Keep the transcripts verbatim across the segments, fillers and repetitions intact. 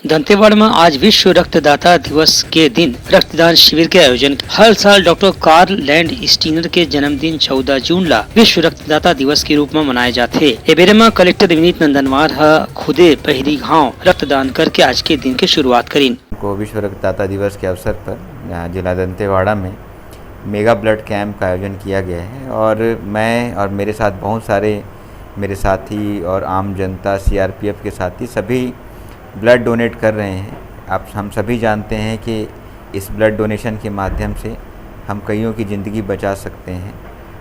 दंतेवाड़ा में आज विश्व रक्तदाता दिवस के दिन रक्तदान शिविर के आयोजन। हर साल डॉक्टर कार्ल लैंड स्टीनर के जन्मदिन चौदह जून ला विश्व रक्तदाता दिवस के रूप में मनाए जाथे। ए बेरे में कलेक्टर विनीत नंदनवार ह खुदे पहिली घाव रक्तदान करके आज के दिन के शुरुआत करिन। को विश्व रक्तदाता दिवस के अवसर पर यहाँ जिला दंतेवाड़ा में मेगा ब्लड कैंप का आयोजन किया गया है और मैं और मेरे साथ बहुत सारे मेरे साथी और आम जनता, सीआरपीएफ के साथी, सभी ब्लड डोनेट कर रहे हैं। आप, हम सभी जानते हैं कि इस ब्लड डोनेशन के माध्यम से हम कईयों की ज़िंदगी बचा सकते हैं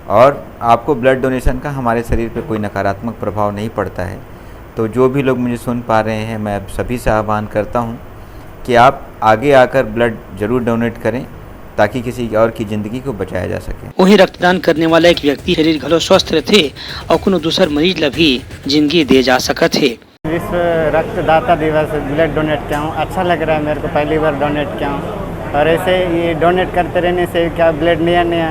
और आपको ब्लड डोनेशन का हमारे शरीर पर कोई नकारात्मक प्रभाव नहीं पड़ता है। तो जो भी लोग मुझे सुन पा रहे हैं, मैं आप सभी से आह्वान करता हूँ कि आप आगे आकर ब्लड जरूर डोनेट करें, ताकि किसी और की जिंदगी को बचाया जा सके। वहीं रक्तदान करने वाला एक व्यक्ति शरीर घलो स्वस्थ रहथे और कोनो दूसर मरीज ला भी जिंदगी दे जा सकत हे। विश्व रक्तदाता दिवस, ब्लड डोनेट किया हूँ, अच्छा लग रहा है मेरे को, पहली बार डोनेट किया हूँ। और ऐसे ये डोनेट करते रहने से क्या ब्लड नया नया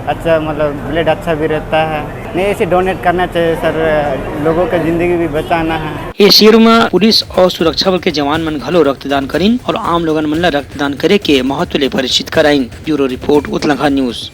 अच्छा, मतलब ब्लड अच्छा भी रहता है। नहीं, ऐसे डोनेट करना चाहिए सर, लोगों का जिंदगी भी बचाना है। ये शिविर में पुलिस और सुरक्षा बल के जवान मन घलो रक्तदान करिन और आम लोगन मन ला रक्तदान करे के महत्व ले परिचित कराइन। Bureau report, Utlangha news.